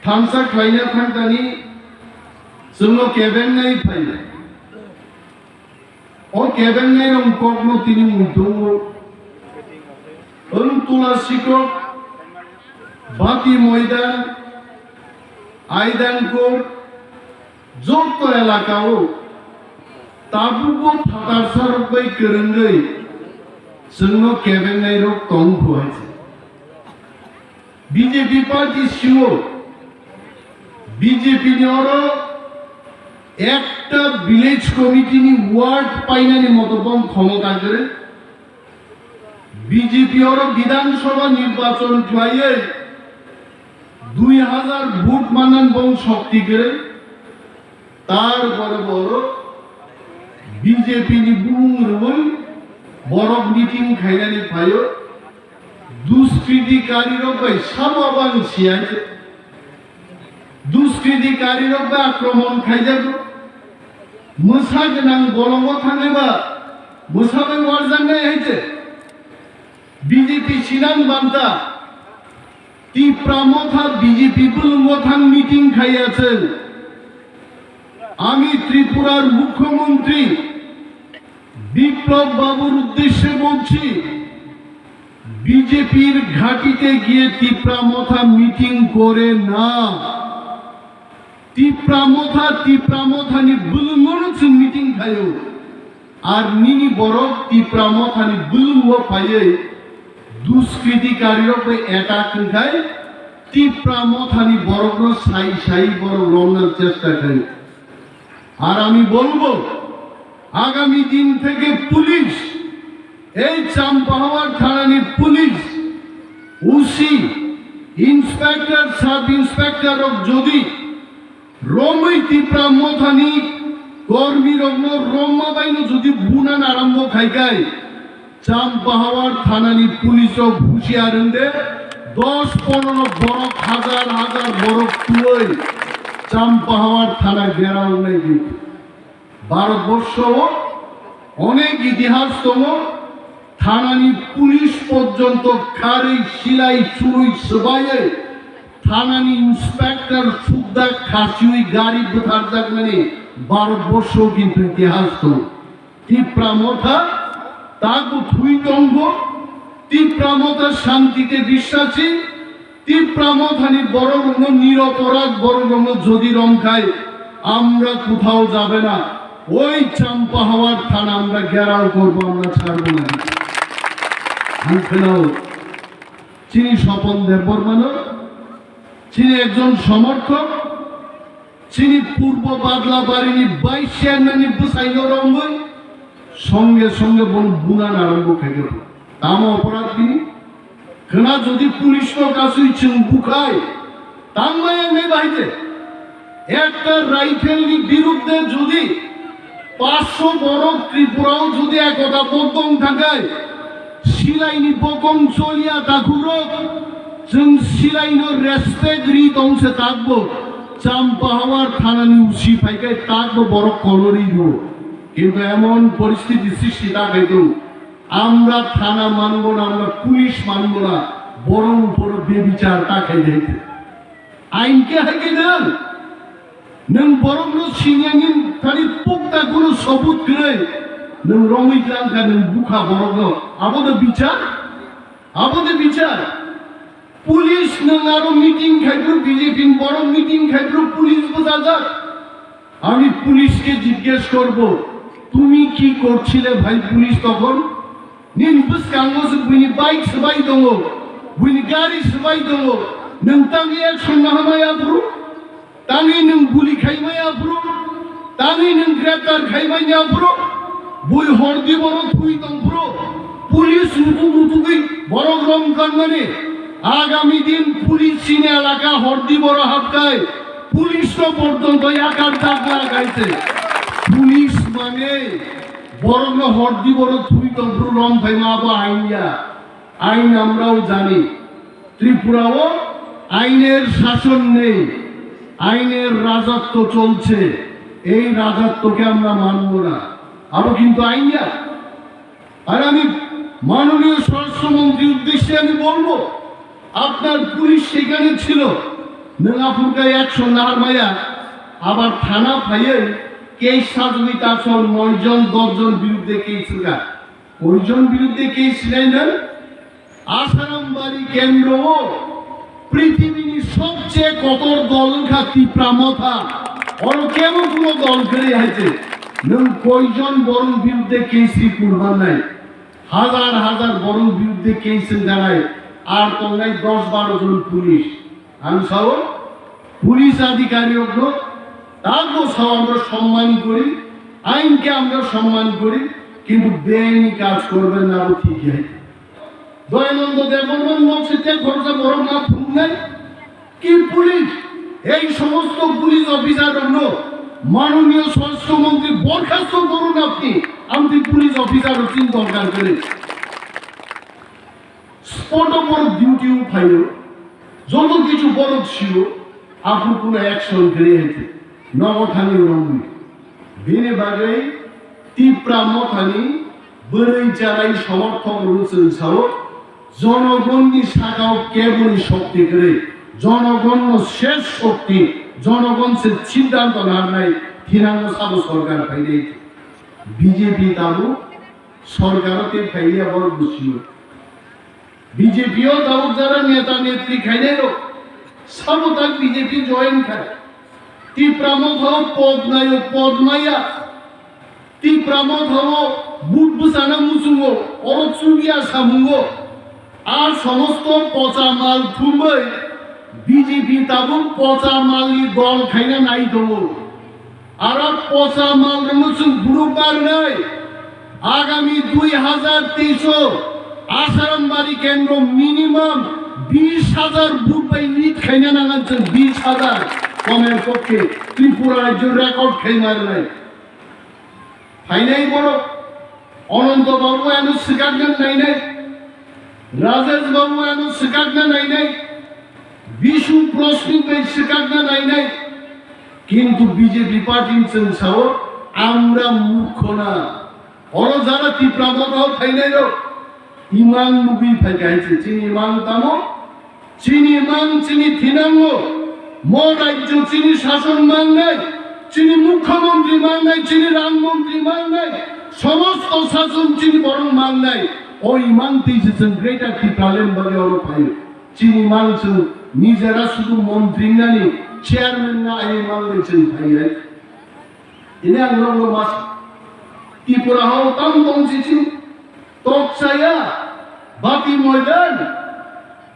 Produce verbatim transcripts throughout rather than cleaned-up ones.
thansa khlaina thangtani chwngno kebengnai phaio. O kebengnai rok kokno tini mui tongo. Wng Tula Sikok, Bati Moidan, Aidankot, joto elakao tabukbo phatarsarok bai kwrwngwi chwngno kebengnai rok tong phu hai se. B J P party sio, B J P ni oro ekta village committee ni ward painani moto bong khomota kwrwi. B J P oro Bidhan Sabha nirbachon khlaiwi dui hazar vote manan bong shokti kwrwi. Tarpore bo oro B J P ni bumung rwui borok meeting khainani phaio. Duskritikarok bai sabo abang siyai. Duskritikarok bai akromon khaijago. Mwsa gwnang bolongo thangwi ba mwsa bai warjaknai hai se. B J P sinang banta. Tipra Motha B J P bwlwngo thang meeting khaiya chwng. Ami Tripurar Mukhyamantri Biplab Babur uddeshye bolchi, B J P-r ghatiতে গিয়ে তিপ্রা মথা মিটিং করে না। Tipra Motha, Tipra Mothani bwlwngono chwng meeting khaio. Ar nini borok Tipra Mothani bwlwngo phaiwi duskritikarok bai attack wngkhai, Tipra Mothani borokno sai sai borok romna chesta khaio. আর আমি বলবো, আগামী দিন থেকে পুলিশ, এই চাম্পাহাওয়ার থানানি police, OC, inspector, sub inspector rock যদি রমই তিপ্রা মথানি কর্মী রকনো রমা বাইনো যদি বুনান আরম্ভ খাইকাই, চাম্পাহাওয়ার থানানি পুলিশও হুঁশিয়ার হইলে দশ পনেরো বরক, হাজার হাজার বরক তুই চাম্পাহাওয়ার থানা ঘেরাও নাই কিন্তু। ভারতবর্ষও অনেক ইতিহাস দङ। থানানি পুলিশ পর্যন্ত খারি সিলাই চুই সবাইয়ে থানানি ইন্সপেক্টর সুদ্ধা খাসিউই গাড়ি বুথার জাগনানি ভারতবর্ষও কিন্তু ইতিহাস দङ। তিপ্রা মথা তাকো থুই দংগো, তিপ্রা মথা শান্তিতে বিশ্বাসী, তিপ্রা মথানি বড় রঙ নিরপরাধ বড় রঙ যদি রং খায়, আমরা কোথাও যাবে না। ওই চাম্পাহাওয়ার থানা আমরা ঘেরাও করব, আমরা ছাড়ব না। Ang khwnao, chini Sopon Debbarmano, chini ekjon somorthok, chini purbo Badlabarini vice chairman ni bwsaino romwi songe songe bono bunan arambo khaikhe. Tamo oporad bini? Khwna jodi police no kasui chwng bukhai, tangmaya nai bahai de? Ekta rifle ni birudde jodi paanch sho borok Tripura o jodi ekota bodong thakai, silai ni bokong choliya takhurok, chwng silai no respect ri tong se takbo, Champahawar thana ni usi phaikai takbo borok kolori ro. Kintu emon poristhiti srishti ta khai tong, amra thana manbo na, amra police manbo na, borok uporo bebichar ta khai de. Ain khe hai khe nwng, nwng borokno sinani thani pukta kunu sobut kwrwi nwng romwi tlang kha nwng bukha borokno. Abo de bichar? Abo de bichar? Police nwng aro meeting khai phuru B J P ni borok meeting khai phuru police bwchajak. আমি পুলিশকে জিজ্ঞেস করব, তুমি কি করছিলে ভাই পুলিশ তখন? Nini bwskango se buini bike swbai tongo, buini gari swbai tongo, nwng tangwi action nahamaya phuru, tangwi nwng guli khaimaya phuru, tangwi nwng greptar khaimanya phuru, bui hordi boro thwi tong phuru, police rutuk rutugwi borok rom kanmani, agami din police chini elaka hordi boro hapkai, police no porjonto yakar jakla kaise, police mane, borokno hordi borok thwi tong phuru rom phaima abo ain ya. আইন আমরাও জানি। ত্রিপুরাও আইনের শাসন নেই, আইনের রাজত্ব চলছে। এই রাজত্বকে আমরা মানব না। আরো কিন্তু আইন না। আর আমি মাননীয় স্বরাষ্ট্রমন্ত্রীর উদ্দেশ্যে আমি বলবো, আপনার পুলিশ সেখানে ছিল, Nwng aphurkhe action naharmaya, abar thana phaiwi case sajagwi taso noi jon, dos jon biruddhe case wngkha. Koijon biruddhe case sinai nwng? Asarambari kendro o prithibini sobche kotor dol wngkha Tipra Motha. Oro kebo kuno dol kwrwi hai se. Nwng koijon borok biruddhe case ri kurban nai? Hajar hajar borok biruddhe case wngkha nai. Ar tongnai dos baro jon police. Ang sao, police adhikari rokno, তাকেও sao আমরা সম্মান করি, আইনকে আমরা সম্মান করি, কিন্তু বেআইনি কাজ করবেন না, abo thik hai. Doyananda Debbarma nok se te khoroksa borok na phungnai, ki police, ei somosto police officer rokno মাননীয় স্বরাষ্ট্র মন্ত্রী বরখাস্ত করুন আপনি, আমি police officer rok chini dorkar kwrwi. Spot o borok duty o phaio, joto kichu borok sio, aphuru kuno action kwrwi hai khe nogo thangwi romwi. Bini bagwi Tipra Mothani bwrwi charai somorthok rwno chwng sao, jonogonni sakao keboni shokti kwrwi, jonogonno shesh shokti, jonogon se siddhanto narnai thinango sabo sorkar phainai. B J P tabuk sorkaro tei phailiya borok bwsio. B J P o tabuk jara neta netri khainai rok, sabo tak B J P join khai. Tipra Motha o pod nayo, pod maya. Tipra Motha o but bwsana muchungo, oro chulia samungo. A somosto pocha mal thumbai B J P tabuk pocha malni dol khaina nai tongo. Aro pocha mal rwno chwng phunuk barnai. Agami dui hazar teis o Asarambari kendro minimum bish hazar vote bai lead khaina nangan chwng, bish hazar. Komer pokke Tripura rajyo record khai marnai. Phainai borok Ananta Babu ano swkakna nainai, Rajesh Babu ano swkakna nainai, Bishu Prasmit bai swkakna nainai, kintu B J P party ni chwng sao amra murkho na. Oro jara Tipra Motha o phainai rok imang nugwi phaikha hai se, chini imang tamo? Chini mang chini thinango, mo rajyo chini shason mangnai, chini mukhyamantri mangnai, chini rang mantri mangnai, somosto shason chini borok mangnai, o imang twi se chwng Greater Tipraland bagwi oro phaio. Chini mang chwng nijera sudu mantri nani chairman na ai mang bai chwng phaiya. Ini ang nokno mas Tripura hao tam tong chichi tok chaya bati moidan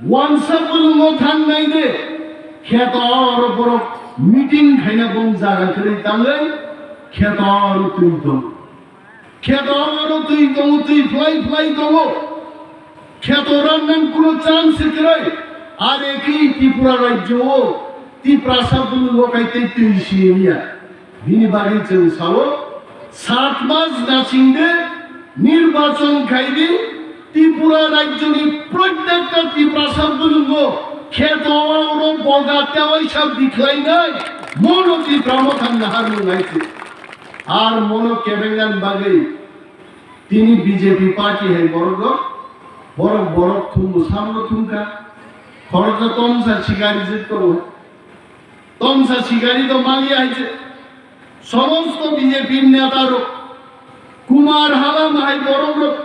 wansa bulungo thang nai de kheto oro borok meeting khaina bong jaga kwrwi tanglai kheto oro twi tong kheto oro twi tong twi phlai phlai tongo. Kheto rannang kuno chance kwrwi, are ki Tripura rajyo o Tiprasa bulu lokai tei twi siniya. Bini bagwi chwng sao, sat mas nasingde nirbachon khaidi Tripura rajyoni prottekta Tiprasa bulungo kheto oro boga tewai sa bikhlainai mono Tipra Mothani nahar nungai se. Ar mono kebengan bagwi Tini B J P party hai borok rok, borok borok thumbo samno thumkha. Khoroksa tomsa sikari jit tongo. Tomsa sikari to maliya hai je. Somosto B J P neta rok, Kumar Halam hai borok rok,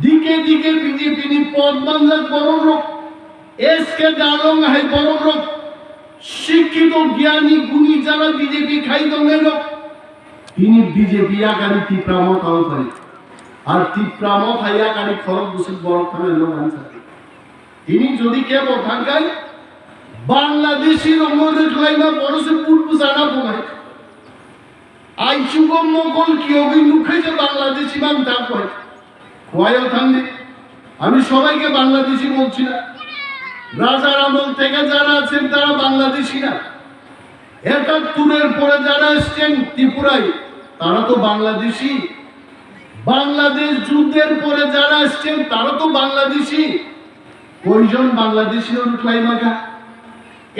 D K D K B J P ni pod manjak borok rok, S K Dalong hai borok rok, sikkito gyani guni jara B J P khai tongnai rok, Tini B J P yakari Tipra Motha wngkha. Ar Tipra Motha yakari khorok bwswk borok thangnaino ang sakha. Tini jodi kebo thangkhai Bangladeshi rokno rwkhlaima borokse put bwchana bo hai. Aichugo mokol kiyogwi nukhai je Bangladeshi mang tak bo hai. Kuayo thangdi. আমি সবাইকে বাংলাদেশি বলছি না। রাজার আমল থেকে যারা আছেন তারা বাংলাদেশি না। একাত্তরের পরে যারা এসছেন ত্রিপুরায়, তারা তো বাংলাদেশি। বাংলাদেশ যুদ্ধের পরে যারা এসছেন, তারা তো বাংলাদেশি। কয়জন বাংলাদেশি ওর ক্লাইমাকা?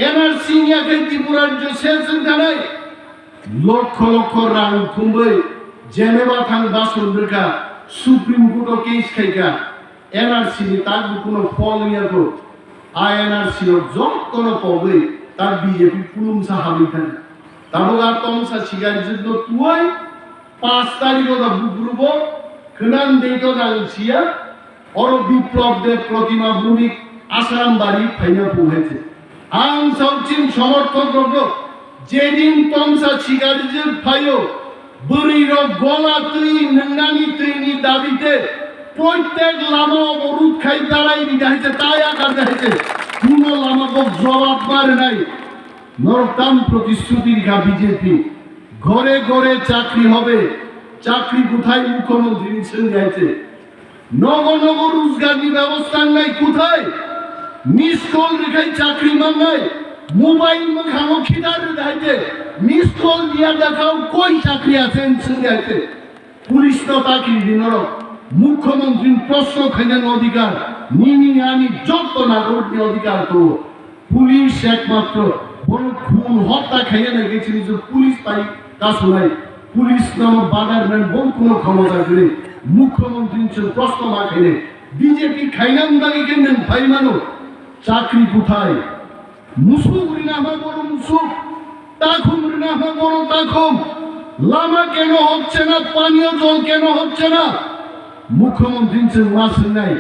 এনআরসি নিয়ে Tripura রাজ্য শেষ জানাই। লক্ষ লক্ষ রাং thumbai Geneva thang bason rwkha, Supreme Court o case khaikha, N R C ni tak bukuno phol wngya kho, a N R C rok jotono pogwi Tar B J P kulumsa habwi thani. Tabuk a tomsa sigarijwkno tuwai paanch tarikh o da bukrubo khwnam dei to nang siya. Oro Biplab Deb Protima Bhumik Ashram Bari phaina phung hai se. Ang sauchin somorthok rokno jedin tomsa sigarijwk phaio, bwrwi rok gola twi nwngnani twini dabite prottek lama oborud khai darai rida hai se, taya karda hai se. Kuno lama bo jawab ma rwnai. Norok tam protishruti rikha B J P. ঘরে ঘরে চাকরি হবে, চাকরি কোথায় মুখ্যমন্ত্রী ni swng hai se. Nogo nogo rojgar ni bebosta wngnai kothai? Miss call rwkhai chakri mannai, mobile mwkhango khitar rwdahaite miss call diya dekhao koi chakri ache hwnwi swnghaite. Police no ta kiri di norok, mukhyamantri ni proshno khainani odhikar, nini ani jotto nagorik ni odhikar tongo. Police ekmatro borok khun hotya khaina nai khe chini je police pai kasunai, police no badar nai bo kuno khomota kwrwi, mukhyamantri ni chwng proshno ma khainai, B J P khaina bagwi khe nwng phai mano, chakri kuthai, musuk rina ha bono musuk, takhum rina ha bono takhum, lama keno hocche na, paniyo jol keno hocche na, mukhyamantri ni chwng ma swngnai.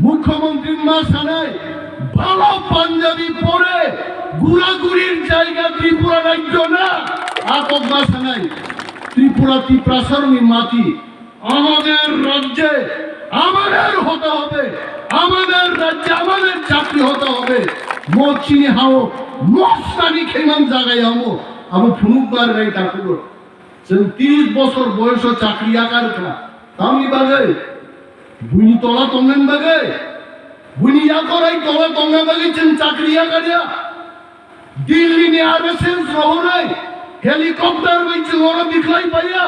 Mukhyamantri ma sanai, bhalo Punjabi pore guragurir jayga Tripura rajyo na, a kok ma sanai, Tripura Tiprasarni mati, amader rajye amader hota hobe, amader rajye amader chakri hota hobe, mo chini hao mostani khaiman jaga yamo, abo phunukbar rai takugo. Chwng tris bosor boyoso chakri yakar kha. Tamni bagwi? Buini tola tongnani bagwi? Buini yakorai tola tongna bagwi chwng chakri yakar ya? Delhi ni R S S rohorwi helicopter bai chwng oro bikhlai paiya.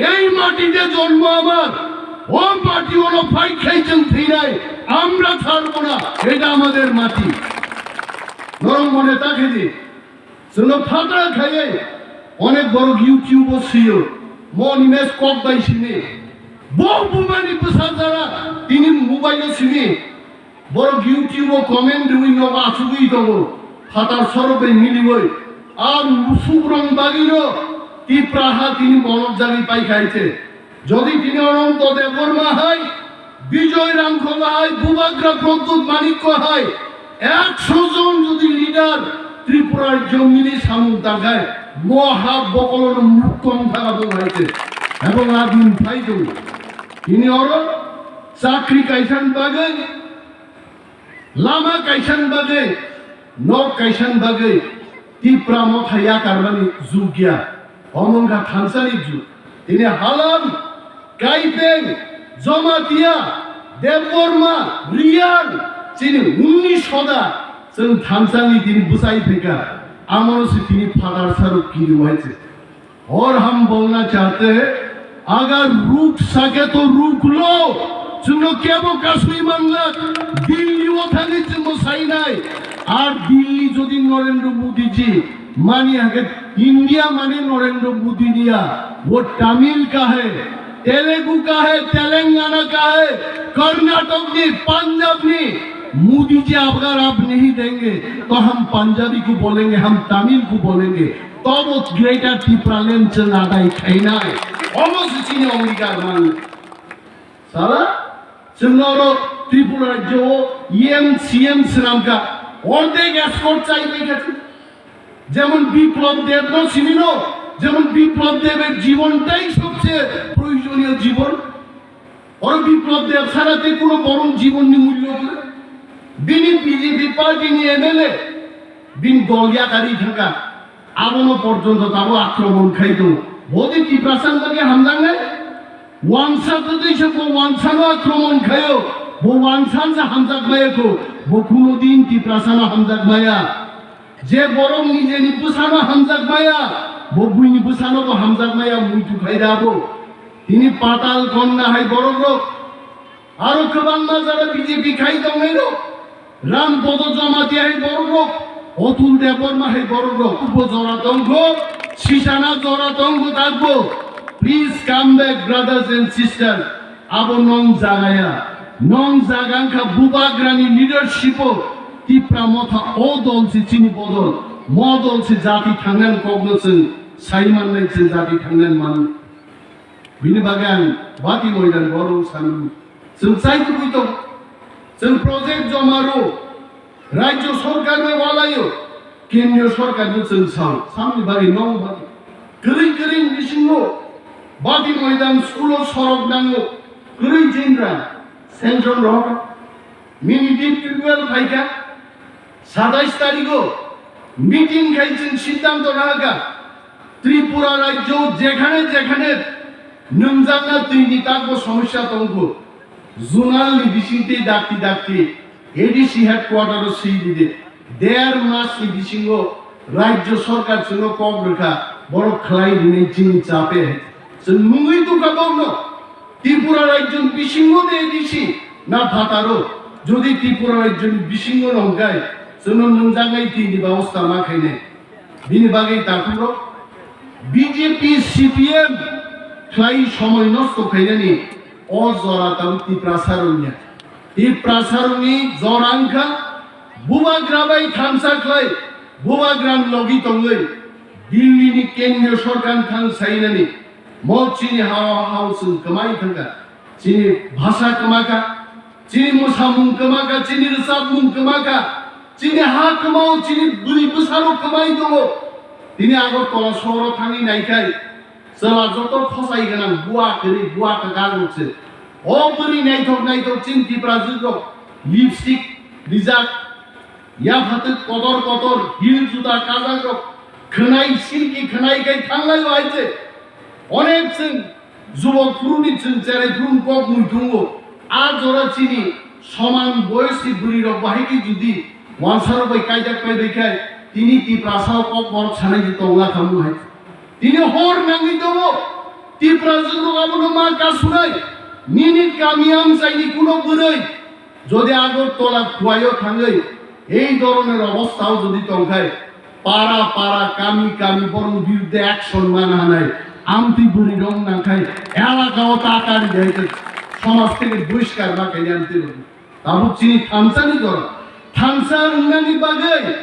Ei mati de jonmo amar. O mati oro fight khai chwng thwinai. Amra chharbo na. Eta amader mati. Norok mone ta khe di. Chwngno phatra khaiwi onek borok YouTube o swiyo, mo Animesh kok bai simi. Bo bumani bwsa jara tini mobile o simi. Borok YouTube o comment rwui nogo achugwi tongo. Phatar sorok bai miliwi. A musukrok bagwino Tipra ha tini bolok jagwi paikha hai se. Jodi tini Ananto Debbarma hai, Bijoy Rangkhol hai, Bubagra Pradyut Manikya hai, ekso jon jodi leader Tripura rajyo mili samung tangkhai, mo ha bokolono muktom thaga bo hai se. Ebong a din phai tongo. Tini oro chakri kaisani bagwi, lama kaisani bagwi, nok kaisani bagwi Tipra motha yakarmani jug ya. Omo wngkha thansani jug. Tini Halam, Kaipeng, Jamatia, Debbarma, Reang, chini unni soda chwng thansani tini bwchai phaikha. Amono se tini phatar saruk kiri wai se. और हम बोलना चाहते हैं, अगर रुक सके तो रुक लो। Chwngno kebo kasui manglak, Delhi o thangwi chwngno sainai. Ar Delhi jodi Narendra Modi ji mani hake India mane Narendra Modi niya, wo Tamil ka hai, Telugu ka hai, Telangana ka hai, Karnataka ni, Punjab ni, Modi ji agar aap nahi denge, to hum Punjabi ko bolenge, hum Tamil ko bolenge. Tobo Greater Tipraland chwng adai khainai. Omo se chini ongikar man. Sala, chwng oro Tripura rajyo o E M, C M swnamkha. Ordek escort chai bai kha chwng. যেমন বিপ্লব Deb no sinino, যেমন বিপ্লব দেবের জীবনটাই সবচেয়ে প্রয়োজনীয় জীবন। Oro Biplab Deb sara tei kuno borom jibon ni mulyo kwrwi. Bini B J P party ni M L A, bini dol yakarwi thangkha. Abono porjonto tabo akromon khai tongo. Bodi Tiprasa ni bagwi hamjaknai? Wansa twtwi se bo Wansa no akromon khaio. Bo Wansa se hamjak maya kho. Bo kuno din Tiprasa no hamjak maya. Je borok nijeni bwsano hamjak maya, bo buini bwsano bo hamjak maya, muitu khai da bo. Tini Patal Konna hai borok rok, aro kwbangma jora B J P khai tongnai rok, Ram Podo Jamatia hai borok rok, Atul Debbarma hai borok rok, bo jora tongkho, sisana jora tongkho takbo. Please come back, brothers and sisters. Abo nong jagaya, nong jaga wngkha Bubagrani leadership o, Tipra Motha o dol se chini bodol, mo dol se jati thangnani kokno chwng sai mannai, chwng jati thangnani man. Bini bagwi ang bati moidan borok sanu. Chwng chai tubui tong. Chwng project joma ro. Rajyo sorkar bai walaio. Kendriyo sorkar no chwng sao. Samni bagwi nong bagwi. Kwrwi kwrwi bisingo bati moidan school o sorok nango. Kwrwi jinra. Sanction rohor. Nini din tribunal phaikha, satais tarigo meeting khai chwng siddhanto nahakha, Tripura rajyo jekhane jekhane nwngjakna twini takbo somosya tongkhu, zonal ni bisingtwi dakti dakti A D C headquarter o swi ridi. Der mas ni bisingo rajyo sorkar chwngno kok rwkha, borok khlai rwnai chini chape. Chwng nungwi tukha bokno. Tripura rajyoni bisingo de A D C na phataro, jodi Tripura rajyoni bisingo nongkai, chwngno nungjaknai tini babostha ma khainai. Bini bagwi takhuk rok B J P C P M khlai somoi nosto khainani o jora tabuk Tiprasa rokni. Tiprasa rokni jora wngkha bubagra bai thansa khlai, bubagra ni logi tongwi Delhi ni kendriyo sorkar thang sainani. Mo chini hao hao chwng kwmai thangkha, chini bhasha kwmakha, chini mwsamung kwmakha, chini rwchapmung kwmakha, chini ha kwmao, chini bwrwi bwsarok kwmai tongo. Tini Agartala sohoro thangwi naikhai, chwla joto khosai gwnang, bua kwrwi, bua kwkang rok se. O bwrwi naithok naithok chini Tiprajwk rok lipstick rijak, yaphatwk kotor kotor, heel juta kajak rok, khwnai silki khwnai khai thanglai o hai se. Onek chwng jubok phuruni chwng cherai phuruni kok mui thungo. A jora chini soman boyosni bwrwi rok bahai khe jodi wansa rok bai kaijak pai bai khai tini Tiprasa o kok borok sanai di tongla khamu hai. Tini hor nangwi tongo. Tiprajwk rok abono ma kasunai. Nini kami amchaini kuno bwrwi jodi Agartala khuaio thangwi ei doroner obostha o jodi tongkhai, para para, kami kami borokni birudde action mana hanai, amtwi bwrwi rok nangkhai elaka o ta kari dai khe somaj theke boriskar ma khainai amtwi rok. Tabuk chini thansa ni jora, thansa wngnani bagwi,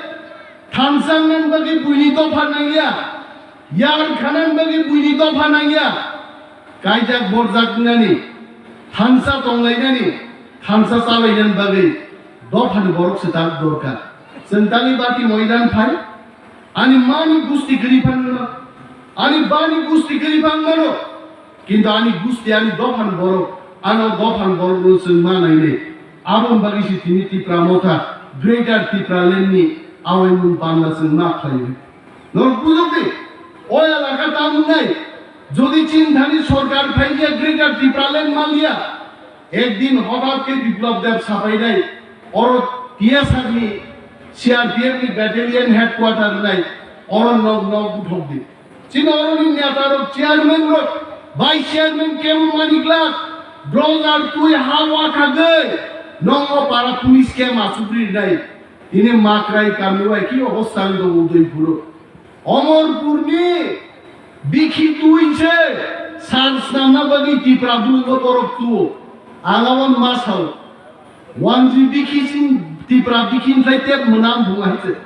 thansa wngnani bagwi buini dopha nangya, yar khanani bagwi buini dopha nangya, kaijak borjak wngnani, thansa tonglainani, thansa chalainani bagwi dophani borok se tak dorkar. Chwng tangwi bati moidan phai, ani mani gusti kwrwi phangmano, ani bani gusti kwrwi phangmano, kintu ani gusti, ani dophani borok, ano dophani borok no chwng ma nainai. Aboni bagwi se tini Tipra Motha, Greater Tipraland ni awaimung panda chwng ma khlaio. Norok bujok di, o elaka ta wngnai, jodi chini thani sorkar phaiya Greater Tipraland maliya, ekdin hothat khe Biplab Deb sapainai, oro T S R ni, C R P F ni battalion headquarter nai, oro nok nok buthok di. Chini oroni neta rok, chairman rok, vice chairman kebo mani glak, browser twi ha wa khagwi, nongo para police camp asugri nai. Ini Makrai kami wai ki obostha wng tongo Udaipuro. Omorpurni bikhi twi se sar snamna bagwi Tipra bulugo borok tuo. Ang abon ma sao. Wanji bikhi sin Tipra bikhi sai tep mwnam bung hai se.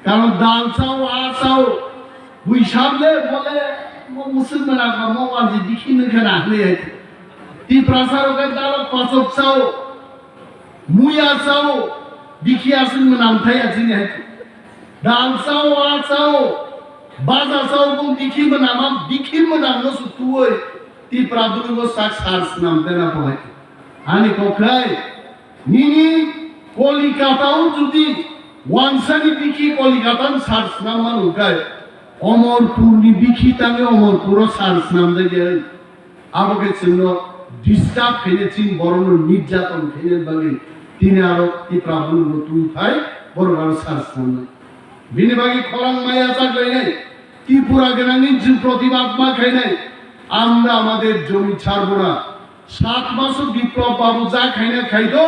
Karon dal sao, a sao. Bui sable bole mo musulman aga mo wanji bikhi nung khana hne hai se. Tipra saro ke dal pachok sao. Muya sao, bikhi aswk mwnam thai achini hai. Dal sao, a sao, baja sao, bung bikhi mwnam, bikhi mwnam no su tuoi, Tipra bwrwi bo sak sar snam tena bo hai. Ani kokhai, nini Kolikata o judi wansani bikhi Kolikata ni sar snam manu kai, Omorpur ni bikhi tangwi Omorpur o sar snam de ge. Abo khe chwngno disturb khainai, chini borokno nirjaton khainani bagwi tini aro Tipra bwrwino twi phai, borok aro sar swnamnai. Bini bagwi khorang maya chaklainai, Tripura gwnangni chwng protibad ma khainai. আমরা আমাদের জমি ছাড়ব না। সাত মাসও বিপ্লব বাবু যা খাইনা খাইতো,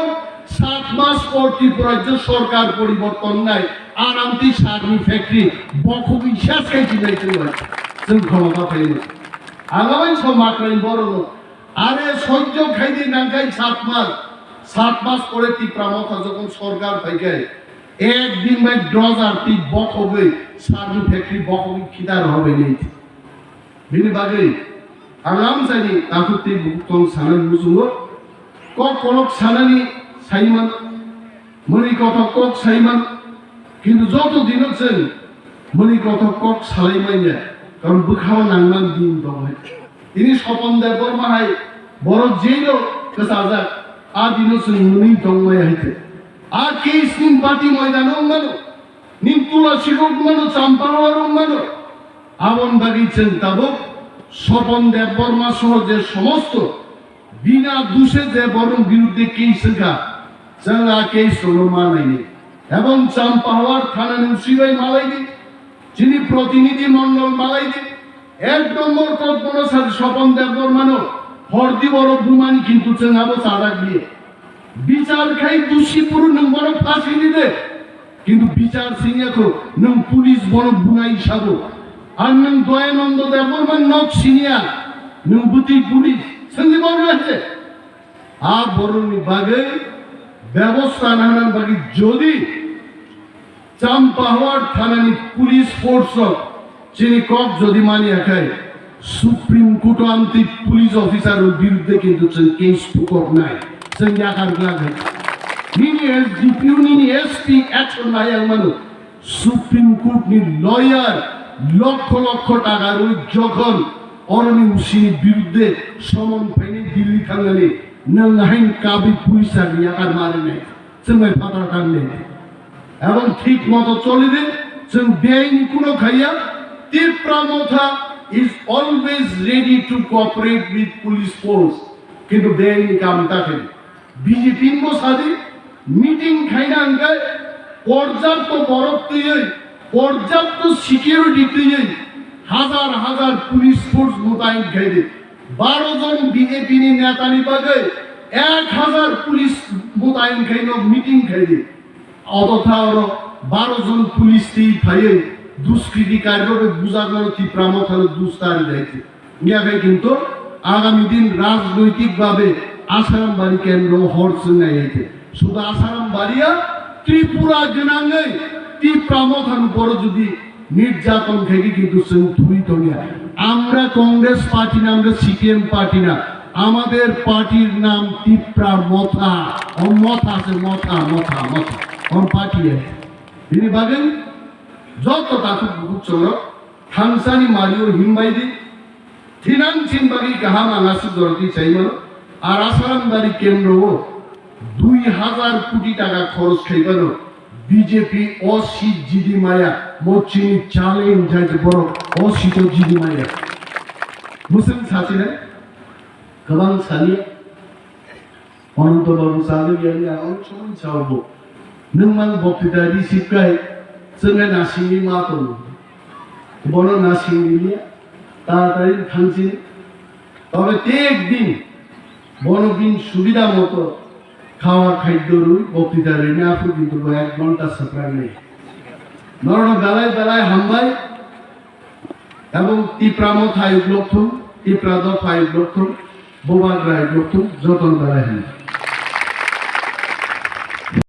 সাত মাস পর ত্রিপুরা রাজ্য সরকার পরিবর্তন নাই, আর আমতি সারনি ফ্যাক্টরি বখবি শেষ খাইছি নাই তুই ভাই। চুল ক্ষমতা পাইনি। আগামী সব মাত্রায় বড় লোক। আরে সহ্য খাইতে নাঙ্গাই সাত মাস, সাত মাস পরে ত্রিপুরা মথা যখন সরকার থাকে, Ek din bai dojar twi bokhogwi sarni factory bokhogwi khidar hobai nai. Bini bagwi ang amchaini takhuk tei bukhuk tong sanani muchungo kok kolok sanani saiman, mwnwi kothok kok saiman, kintu joto dino chwng mwnwi kothok kok salai manya, karon bwkhao nangman din tong hai. Tini Sopon Debbarma hai borok jailo kwchajak, a dino chwng mwnwi tong maya hai khe. A case ni bati moidano wngmano, ning Tulasi rok wngmano, Champahawar wngmano. Aboni bagwi chwng tabuk Sopon Debbarma soho je somosto bina dushe je borok biruddhe case wngkha, chwng a case rokno ma naini. Ebong Champahawar thanani usi bai malai di, chini protinidhi mondol malai di. Ek nombor kok bono sa Sopon Debbarmano hordi borok bumani kintu chwng abo chajak di. Bichar khai dusi puru nwng bono phasi di de. Kintu bichar singya kho nwng police bono bunai sabo. Ar nwng Doyanando Debbarma nok siniya nwng bwtwi police sengdi bono hai je. A borokni bagwi bebosta nana bagwi jodi Champahawar thanani police force rok chini kok jodi manya khai Supreme Court o amtwi police officer rok biruddhe kintu chwng case thukoknai, chwng yakar glak hai. Nini S D P O, nini S P action nai ang mano. Supreme Court ni lawyer lokho lokho taka rwi jokhon oroni usini biruddhe somon phainai Delhi thangnani nwng hain kabwi police ni yakar marinai. Chwng bai phataro tang di. Ebong thik moto choli di, chwng beaini kuno khaiya. Tipra Motha is always ready to cooperate with police force. Kintu beaini kam ta khe. B J P ni bo sadi, meeting khaina hwnkhe porjapto borok twiwi, porjapto security twiwi, hazar hazar police force mutayin khai di. Baro jon B J P ni neta ni bagwi ek hazar police mutayin khai no meeting khai di. Ototha oro baro jon police twi phaiwi duskriti karirok bai bujaknani Tipra Mothano dus tari dai khe. Wngya khe kintu agami din rajnoitik babe Asarambari kendro hor chwngnai hai khe. Sudu Asarambari ya Tripura gwnangwi Tipra Mothano boro jodi নির্যাতন থেকে কিন্তু চুপ হইত না। আমরা কংগ্রেস পার্টি না, আমরা CPM party না, আমাদের পার্টির নাম তিপ্রা মথা। O motha se motha, motha, motha. O party e. Bini bagwi joto takhuk bukhuk chwng thangsani mario himbai di. Thinang chin bagwi kaham ang aswk joroti chaimano. Ar Asarambari kendro o dui hazar koti taka khoros khaibano B J P o seat jidi maya, mo chini challenge hai je borok o seat o jidi maya. Muslim sachine, kwbang sani, Ananto Babu Chalukyani ang onek somoi sao bo. Nwng mang boktita receive khai, chwng hai nasingwi ma tongo. Bono nasingwi liya, taratari thangchini. Tobe te ekdin, bono bin subida moto khawa khaddo rwi, boktita rwini aphuru kintu bo ek ghonta swprangnai. Norokno belai belai hambai, ebong Tipra Motha ayuk lokthung, Tipra Dopha ayuk lokthung, Bubagra ayuk lokthung, jotono belai hambai.